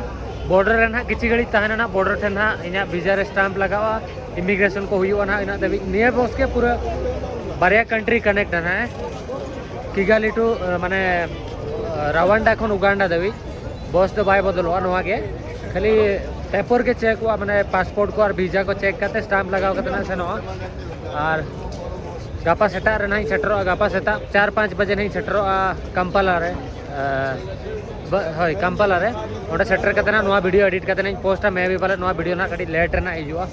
ᱵᱚᱨᱰᱟᱨ ᱨᱮ ᱱᱟᱦᱟᱜ ᱠᱤᱪᱷᱤ ᱜᱷᱟᱹᱲᱤᱡ ᱛᱟᱦᱮᱱᱟ ᱱᱟᱦᱟᱜ, ᱵᱚᱨᱰᱟᱨ ᱴᱷᱮᱱ ᱱᱟᱦᱟᱜ ᱤᱧᱟᱹᱜ ᱵᱷᱤᱥᱟ ᱨᱮ ᱥᱴᱟᱢᱯ ᱞᱟᱜᱟᱜᱼᱟ, ᱤᱢᱤᱜᱨᱮᱥᱚᱱ ᱠᱚ ᱦᱩᱭᱩᱜᱼᱟ ᱱᱟᱦᱟᱜ ᱤᱱᱟᱹᱜ ᱫᱷᱟᱹᱵᱤᱡ᱾ ᱱᱤᱭᱟᱹ ᱵᱚᱥ ᱜᱮ ᱯᱩᱨᱟᱹ ᱵᱟᱨᱭᱟ ᱠᱟᱱᱴᱨᱤ ᱠᱟᱱᱮᱠᱴ ᱱᱟᱦᱟᱜ, ᱠᱤᱜᱟᱞᱤ ᱴᱩ ᱢᱟᱱᱮ ᱨᱟᱣᱟᱱᱰᱟ ᱠᱷᱚᱱ ᱩᱜᱟᱱᱰᱟ ᱫᱷᱟᱹᱵᱤᱡ ᱵᱚᱥ ᱫᱚ ᱵᱟᱭ ᱵᱚᱫᱚᱞᱚᱜᱼᱟ᱾ ᱱᱚᱣᱟ ᱜᱮ ᱠᱷᱟᱹᱞᱤ ᱯᱮᱯᱚᱨ ᱜᱮ ᱪᱮᱠᱚᱜᱼᱟ, ᱢᱟᱱᱮ ᱯᱟᱥᱯᱳᱨᱴ ᱠᱚ ᱟᱨ ᱵᱷᱤᱥᱟ ᱠᱚ ᱪᱮᱠ ᱠᱟᱛᱮ ᱥᱴᱟᱢᱯ ᱞᱟᱜᱟᱣ ᱠᱟᱛᱮ ᱱᱟᱦᱟᱜ ᱥᱮᱱᱚᱜᱼᱟ᱾ ᱟᱨ ᱜᱟᱯᱟ ᱥᱮᱛᱟᱜ ᱨᱮ ᱱᱟᱦᱟᱜ ᱤᱧ ᱥᱮᱴᱮᱨᱚᱜᱼᱟ, ᱜᱟᱯᱟ ᱥᱮᱛᱟᱜ ᱪᱟᱨ ᱯᱟᱸᱪ ᱵᱟᱡᱮ ᱱᱟᱦᱟᱜ ᱤᱧ ᱥᱮᱴᱮᱨᱚᱜᱼᱟ ᱠᱟᱢᱯᱟᱞᱟ ᱨᱮ᱾ ᱟᱨ, ᱵᱟ-, ᱦᱳᱭ, ᱠᱟᱢᱯᱟᱞᱟ ᱨᱮ᱾ ᱚᱸᱰᱮ ᱥᱮᱴᱮᱨ ᱠᱟᱛᱮ ᱱᱟᱦᱟᱜ ᱱᱚᱣᱟ ᱵᱷᱤᱰᱤᱭᱳ ᱮᱰᱤᱴ ᱠᱟᱛᱮ ᱱᱟᱦᱟᱜ ᱤᱧ ᱯᱳᱥᱴᱟ, ᱢᱮ ᱵᱤ ᱯᱟᱞᱮ ᱱᱚᱣᱟ ᱵᱷᱤᱰᱤᱭᱳ ᱱᱟᱦᱟᱜ ᱠᱟᱹᱴᱤᱡ ᱞᱮᱴ ᱨᱮ ᱱᱟᱦᱟᱜ ᱦᱤᱡᱩᱜᱼᱟ᱾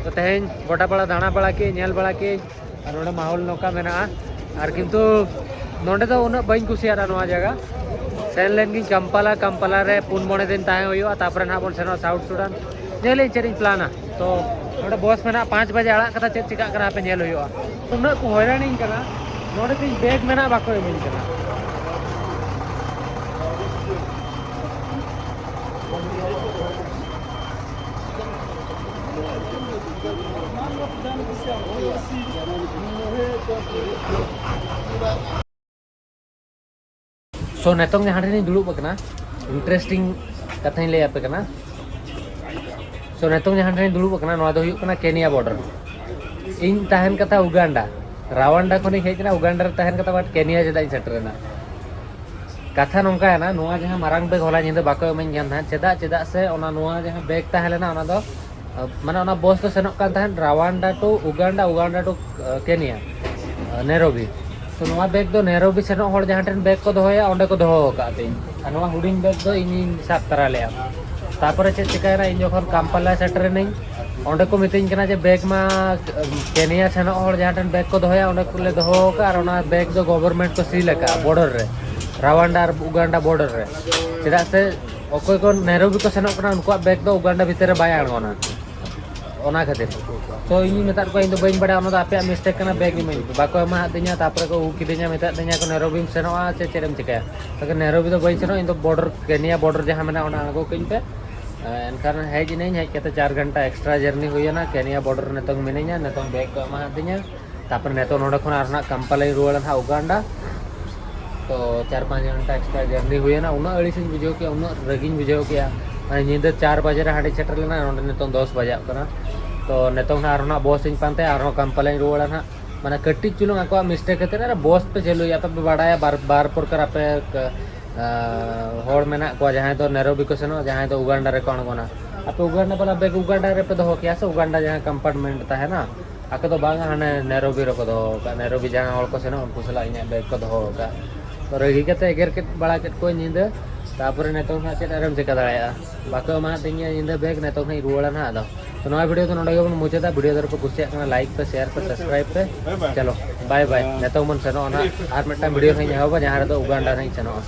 ᱛᱚ ᱛᱮᱦᱮᱧ ᱜᱚᱴᱟ ᱯᱟᱲᱟ ᱫᱟᱬᱟ ᱵᱟᱲᱟ ᱠᱮᱫ, ᱧᱮᱞ ᱵᱟᱲᱟ ᱠᱮᱫ, ᱟᱨ ᱱᱚᱰᱮ ᱢᱟᱦᱚᱞ ᱱᱚᱝᱠᱟ ᱢᱮᱱᱟᱜᱼᱟ᱾ ᱟᱨ ᱠᱤᱱᱛᱩ ᱱᱚᱰᱮ ᱫᱚ ᱩᱱᱟᱹᱜ ᱵᱟᱹᱧ ᱠᱩᱥᱤᱭᱟᱫᱟ ᱱᱚᱣᱟ ᱡᱟᱭᱜᱟ᱾ ᱥᱮᱱ ᱞᱮᱱ ᱜᱤᱧ ᱠᱟᱢᱯᱟᱞᱟ, ᱠᱟᱢᱯᱟᱞᱟ ᱨᱮ ᱯᱩᱱ ᱢᱚᱬᱮ ᱫᱤᱱ ᱛᱟᱦᱮᱸ ᱦᱩᱭᱩᱜᱼᱟ, ᱛᱟᱨᱯᱚᱨᱮ ᱱᱟᱦᱟᱜ ᱵᱚᱱ ᱥᱮᱱᱚᱜᱼᱟ ᱥᱟᱣᱩᱛᱷ ᱥᱩᱰᱟᱱ᱾ ᱧᱮᱞᱟᱹᱧ ᱪᱮᱫ ᱤᱧ ᱯᱞᱟᱱᱟ᱾ ᱛᱚ ᱱᱚᱰᱮ ᱵᱚᱥ ᱢᱮᱱᱟᱜᱼᱟ, ᱯᱟᱸᱪ ᱵᱟᱡᱮ ᱟᱲᱟᱜ ᱠᱟᱫᱟ, ᱪᱮᱫ ᱪᱤᱠᱟᱹᱜ ᱠᱟᱱᱟ ᱦᱟᱯᱮ ᱧᱮᱞ ᱦᱩᱭᱩᱜᱼᱟ᱾ ᱩᱱᱟᱹᱜ ᱠᱚ ᱦᱚᱭᱨᱟᱱᱤᱧ ᱠᱟᱱᱟ, ᱱᱚᱰᱮ ᱛᱤᱧ ᱵᱮᱜᱽ ᱢᱮᱱᱟᱜᱼᱟ, ᱵᱟᱠᱚ ᱮᱢᱟᱹᱧ ᱠᱟᱱᱟ᱾ So, ᱱᱤᱛᱚᱝ ᱡᱟᱦᱟᱸ ᱴᱷᱮᱱᱤᱧ ᱫᱩᱲᱩᱵ ᱟᱠᱟᱱᱟ, ᱤᱱᱴᱟᱨᱮᱥᱴᱤᱝ ᱠᱟᱛᱷᱟᱧ ᱞᱟᱹᱭ ᱟᱯᱮ ᱠᱟᱱᱟ᱾ So, ᱱᱤᱛᱚᱝ ᱡᱟᱦᱟᱸ ᱴᱷᱮᱱᱤᱧ ᱫᱩᱲᱩᱵ ᱟᱠᱟᱱᱟ, ᱱᱚᱣᱟ ᱫᱚ ᱦᱩᱭᱩᱜ ᱠᱟᱱᱟ ᱠᱮᱱᱤᱭᱟ ᱵᱚᱨᱰᱟᱨ᱾ ᱤᱧ ᱛᱟᱦᱮᱱ ᱠᱟᱛᱷᱟ ᱩᱜᱟᱱᱰᱟ, ᱨᱟᱣᱟᱱᱰᱟ ᱠᱷᱚᱱᱤᱧ ᱦᱮᱡ ᱮᱱᱟ, ᱩᱜᱟᱱᱰᱟ ᱨᱮ ᱛᱟᱦᱮᱱ ᱠᱟᱛᱷᱟ, but ᱠᱮᱱᱤᱭᱟ ᱪᱮᱫᱟᱜ ᱤᱧ ᱥᱮᱴᱮᱨᱮᱱᱟ? ᱠᱟᱛᱷᱟ ᱱᱚᱝᱠᱟᱭᱮᱱᱟ, ᱱᱚᱣᱟ ᱡᱟᱦᱟᱸ ᱢᱟᱨᱟᱝ ᱵᱮᱜᱽ ᱦᱚᱞᱟ ᱧᱤᱫᱟᱹ ᱵᱟᱠᱚ ᱮᱢᱟᱹᱧ ᱠᱟᱱ ᱛᱟᱦᱮᱸᱫ, ᱪᱮᱫᱟᱜ, ᱪᱮᱫᱟᱜ ᱥᱮ ᱚᱱᱟ, ᱱᱚᱣᱟ ᱡᱟᱦᱟᱸ ᱵᱮᱜᱽ ᱛᱟᱦᱮᱸ ᱞᱮᱱᱟ, ᱚᱱᱟ ᱫᱚ, ᱟᱸ, ᱢᱟᱱᱮ ᱚᱱᱟ ᱵᱚᱥ ᱫᱚ ᱥᱮᱱᱚᱜ ᱠᱟᱱ ᱛᱟᱦᱮᱸᱫ ᱨᱟᱣᱟᱱᱰᱟ to ᱩᱜᱟᱱᱰᱟ, ᱩᱜᱟᱱᱰᱟ to, ᱟᱸ, ᱠᱮᱱᱤᱭᱟ, ᱟᱸ, ᱱᱮᱨᱳᱵᱤ᱾ So ᱱᱚᱣᱟ ᱵᱮᱜᱽ ᱫᱚ ᱱᱮᱨᱳᱵᱤ ᱥᱮᱱᱚᱜ ᱦᱚᱲ ᱡᱟᱦᱟᱸ ᱴᱷᱮᱱ ᱵᱮᱜᱽ ᱠᱚ ᱫᱚᱦᱚᱭᱟ, ᱚᱸᱰᱮ ᱠᱚ ᱫᱚᱦᱚ ᱟᱠᱟᱫ ᱛᱤᱧ᱾ ᱟᱨ ᱱᱚᱣᱟ ᱦᱩᱰᱤᱧ ᱵᱮᱜᱽ ᱫᱚ ᱤᱧᱤᱧ ᱥᱟᱵ ᱛᱟᱨᱟ ᱞᱮᱫᱼᱟ᱾ ᱛᱟᱨᱯᱚᱨᱮ ᱪᱮᱫ ᱪᱤᱠᱟᱹᱭᱮᱱᱟ, ᱤᱧ ᱡᱚᱠᱷᱚᱱ ᱠᱟᱢᱯᱟᱞᱟ ᱥᱮᱴᱮᱨᱮᱱᱟᱹᱧ, ᱚᱸᱰᱮ ᱠᱚ ᱢᱤᱛᱟᱹᱧ ᱠᱟᱱᱟ ᱡᱮ ᱵᱮᱜᱽ ᱢᱟ, ᱟᱸ, ᱠᱮᱱᱤᱭᱟ ᱥᱮᱱᱚᱜ ᱦᱚᱲ ᱡᱟᱦᱟᱸ ᱴᱷᱮᱱ ᱵᱮᱜᱽ ᱠᱚ ᱫᱚᱦᱚᱭᱟ, ᱚᱸᱰᱮ ᱠᱚᱞᱮ ᱫᱚᱦᱚ ᱟᱠᱟᱫᱼᱟ᱾ ᱟᱨ ᱚᱱᱟ ᱵᱮᱜᱽ ᱫᱚ ᱜᱚᱵᱷᱚᱨᱱᱢᱮᱱᱴ ᱠᱚ ᱥᱤᱞ ᱟᱠᱟᱫᱼᱟ ᱵᱚᱨᱰᱟᱨ ᱨᱮ, ᱨᱟᱣᱟᱱᱰᱟ ᱟᱨ ᱩᱜᱟᱱᱰᱟ ᱵᱚᱨᱰᱟᱨ ᱨᱮ᱾ ᱪᱮᱫᱟᱜ ᱥᱮ ᱚᱠᱚᱭ ᱠᱚ ᱱᱮᱨᱳᱵᱤ ᱠᱚ ᱥᱮᱱᱚᱜ ᱠᱟᱱᱟ, ᱩᱱᱠᱩᱣᱟᱜ ᱵᱮᱜᱽ ᱫᱚ ᱩᱜᱟᱱᱰᱟ ᱵᱷᱤᱛᱤᱨ ᱨᱮ ᱵᱟᱭ ᱟᱬᱜᱚᱱᱟ᱾ ᱚᱱᱟ ᱠᱷᱟᱹᱛᱤᱨ᱾ So ᱤᱧᱤᱧ ᱢᱮᱛᱟᱫ ᱠᱚᱣᱟ, "ᱤᱧ ᱫᱚ ᱵᱟᱹᱧ ᱵᱟᱲᱟᱭᱟ, ᱚᱱᱟ ᱫᱚ ᱟᱯᱮᱭᱟᱜ ᱢᱤᱥᱴᱮᱠ ᱠᱟᱱᱟ, ᱵᱮᱜᱽ ᱤᱢᱟᱹᱧ ᱯᱮ᱾" ᱵᱟᱠᱚ ᱮᱢᱟᱦᱟᱫᱤᱧᱟ᱾ ᱛᱟᱨᱯᱚᱨᱮ ᱠᱚ ᱟᱹᱜᱩ ᱠᱤᱫᱤᱧᱟ, ᱢᱮᱛᱟᱫ ᱫᱤᱧᱟ ᱠᱚ, "ᱱᱮᱨᱳᱵᱤᱢ ᱥᱮᱱᱚᱜᱼᱟ ᱥᱮ ᱪᱮᱫ ᱮᱢ ᱪᱤᱠᱟᱹᱭᱟ?" ᱛᱟᱦᱞᱮ ᱱᱮᱨᱳᱵᱤ ᱫᱚ ᱵᱟᱹᱧ ᱥᱮᱱᱚᱜᱼᱟ, ᱤᱧ ᱫᱚ ᱵᱚᱨᱰᱟᱨ, ᱠᱮᱱᱤᱭᱟ ᱵᱚᱨᱰᱟᱨ ᱡᱟᱦᱟᱸ ᱢᱮᱱᱟᱜᱼᱟ, ᱚᱸᱰᱮ ᱟᱬᱜᱚ ᱠᱟᱹᱧ ᱯᱮ᱾ ᱮᱱᱠᱷᱟᱱ ᱦᱮᱡ ᱮᱱᱟᱹᱧ, ᱦᱮᱡ ᱠᱟᱛᱮ ᱪᱟᱨ ᱜᱷᱚᱱᱴᱟ ᱮᱠᱥᱴᱨᱟ ᱡᱟᱨᱱᱤ ᱦᱩᱭᱮᱱᱟ᱾ ᱠᱮᱱᱤᱭᱟ ᱵᱚᱨᱰᱟᱨ ᱨᱮ ᱱᱤᱛᱚᱝ ᱢᱤᱱᱟᱹᱧᱟ, ᱱᱤᱛᱚᱝ ᱵᱮᱜᱽ ᱠᱚ ᱮᱢᱟᱦᱟᱫᱤᱧᱟ᱾ ᱛᱟᱨᱯᱚᱨᱮ ᱱᱤᱛᱚᱜ ᱱᱚᱰᱮ ᱠᱷᱚᱱ ᱟᱨ ᱱᱟᱜ ᱠᱟᱢᱯᱟᱞᱟᱧ ᱨᱩᱣᱟᱹᱲᱟ ᱱᱟᱦᱟᱜ ᱩᱜᱟᱱᱰᱟ᱾ ᱛᱚ ᱪᱟᱨ ᱯᱟᱸᱪ ᱜᱷᱚᱱᱴᱟ ᱮᱠᱥᱴᱨᱟ ᱡᱟᱨᱱᱤ ᱦᱩᱭᱮᱱᱟ, ᱩᱱᱟᱹᱜ ᱟᱹᱲᱤᱥᱤᱧ ᱵᱩᱡᱷᱟᱹᱣ ᱠᱮᱜᱼᱟ, ᱩᱱᱟᱹᱜ ᱨᱟᱹᱜᱤᱧ ᱵᱩᱡᱷᱟᱹᱣ ᱠᱮᱜᱼᱟ᱾ ᱧᱤᱫᱟᱹ ᱪᱟᱨ ᱵᱟᱡᱮ ᱨᱮ ᱦᱟᱸᱰᱮ ᱥᱮᱴᱮᱨ ᱞᱮᱱᱟ, ᱱᱚᱸᱰᱮ ᱱᱤᱛᱚᱝ ᱫᱚᱥ ᱵᱟᱡᱟᱜ ᱠᱟᱱᱟ᱾ ᱛᱚ ᱱᱤᱛᱚᱝ ᱦᱟᱸᱜ ᱟᱨᱦᱚᱸ ᱱᱟᱜ ᱵᱚᱥ ᱤᱧ ᱯᱟᱱᱛᱮᱭᱟ, ᱟᱨᱦᱚᱸ ᱠᱟᱢᱯᱟᱞᱟᱧ ᱨᱩᱣᱟᱹᱲᱟ ᱱᱟᱜ᱾ ᱢᱟᱱᱮ ᱠᱟᱹᱴᱤᱡ ᱪᱩᱞᱩᱝ ᱟᱠᱚᱣᱟᱜ ᱢᱤᱥᱴᱮᱠ ᱠᱷᱟᱹᱛᱤᱨ ᱟᱨ ᱵᱚᱥ ᱯᱮ ᱪᱟᱹᱞᱩᱭᱟ, ᱟᱯᱮ ᱯᱮ ᱵᱟᱲᱟᱭᱟ ᱵᱟᱨ ᱵᱟᱨ ᱯᱨᱚᱠᱟᱨ ᱟᱯᱮ ᱦᱚᱲ ᱢᱮᱱᱟᱜ ᱠᱚᱣᱟ, ᱡᱟᱦᱟᱸᱭ ᱫᱚ ᱱᱮᱨᱳᱵᱤ ᱠᱚ ᱥᱮᱱᱚᱜᱼᱟ, ᱡᱟᱦᱟᱸᱭ ᱫᱚ ᱩᱜᱟᱱᱰᱟ ᱨᱮᱠᱚ ᱟᱬᱜᱚᱱᱟ᱾ ᱟᱯᱮ ᱩᱜᱟᱱᱰᱟ ᱵᱟᱞᱟ ᱵᱮᱜᱽ ᱩᱜᱟᱱᱰᱟ ᱨᱮᱯᱮ ᱫᱚᱦᱚ ᱠᱮᱭᱟ ᱥᱮ, ᱩᱜᱟᱱᱰᱟ ᱡᱟᱦᱟᱸ ᱠᱚᱢᱯᱟᱨᱴᱢᱮᱱᱴ ᱛᱟᱦᱮᱱᱟ, ᱟᱠᱚ ᱫᱚ ᱵᱟᱝ ᱦᱟᱱᱮ ᱱᱮᱨᱳᱵᱤ ᱨᱮᱠᱚ ᱫᱚᱦᱚ ᱟᱠᱟᱫ᱾ ᱱᱮᱨᱳᱵᱤ ᱡᱟᱦᱟᱸ ᱦᱚᱲ ᱠᱚ ᱥᱮᱱᱚᱜ, ᱩᱱᱠᱩ ᱥᱟᱞᱟᱜ ᱤᱧᱟᱹᱜ ᱵᱮᱜᱽ ᱠᱚ ᱫᱚᱦᱚ ᱟᱠᱟᱫ᱾ ᱛᱚ ᱨᱟᱹᱜᱤ ᱠᱟᱛᱮ ᱮᱜᱮᱨ ᱠᱮᱫ ᱵᱟᱲᱟ ᱠᱮᱫ ᱠᱚᱣᱟᱧ ᱧᱤᱫᱟᱹ᱾ ᱛᱟᱨᱯᱚᱨᱮ ᱱᱤᱛᱚᱝ ᱦᱟᱸᱜ ᱪᱮᱫ ᱟᱨᱮᱢ ᱪᱤᱠᱟᱹ ᱫᱟᱲᱮᱭᱟᱜᱼᱟ? ᱵᱟᱠᱚ ᱮᱢᱟᱫᱤᱧᱟ ᱧᱤᱫᱟᱹ ᱵᱮᱜᱽ, ᱱᱤᱛᱚᱝ ᱦᱟᱸᱜ ᱤᱧ ᱨᱩᱣᱟᱹᱲᱟ ᱱᱟᱦᱟᱜ᱾ ᱟᱫᱚ ᱛᱚ ᱱᱚᱣᱟ ᱵᱷᱤᱰᱤᱭᱳ ᱫᱚ ᱱᱚᱰᱮ ᱜᱮᱵᱚᱱ ᱢᱩᱪᱟᱹᱫᱟ᱾ ᱵᱷᱤᱰᱤᱭᱳ ᱫᱚ ᱯᱮ ᱠᱩᱥᱤᱭᱟᱜ ᱠᱟᱱᱟ, ᱞᱟᱭᱤᱠ ᱯᱮ, ᱥᱮᱭᱟᱨ ᱯᱮ, ᱥᱟᱵᱥᱠᱨᱟᱭᱤᱵ ᱯᱮ᱾ ᱪᱚᱞᱚ, ᱵᱟᱭ ᱵᱟᱭ᱾ ᱱᱤᱛᱚᱝ ᱵᱚᱱ ᱥᱮᱱᱚᱜᱼᱟ ᱱᱟᱦᱟᱜ, ᱟᱨ ᱢᱤᱫᱴᱟᱝ ᱵᱷᱤᱰᱤᱭᱳ ᱦᱟᱸᱜ ᱤᱧ ᱮᱦᱚᱵᱟ, ᱡᱟᱦᱟᱸ ᱨᱮᱫᱚ ᱩᱜᱟᱱᱰᱟ ᱨᱮᱧ ᱥᱮᱱᱚᱜᱼᱟ᱾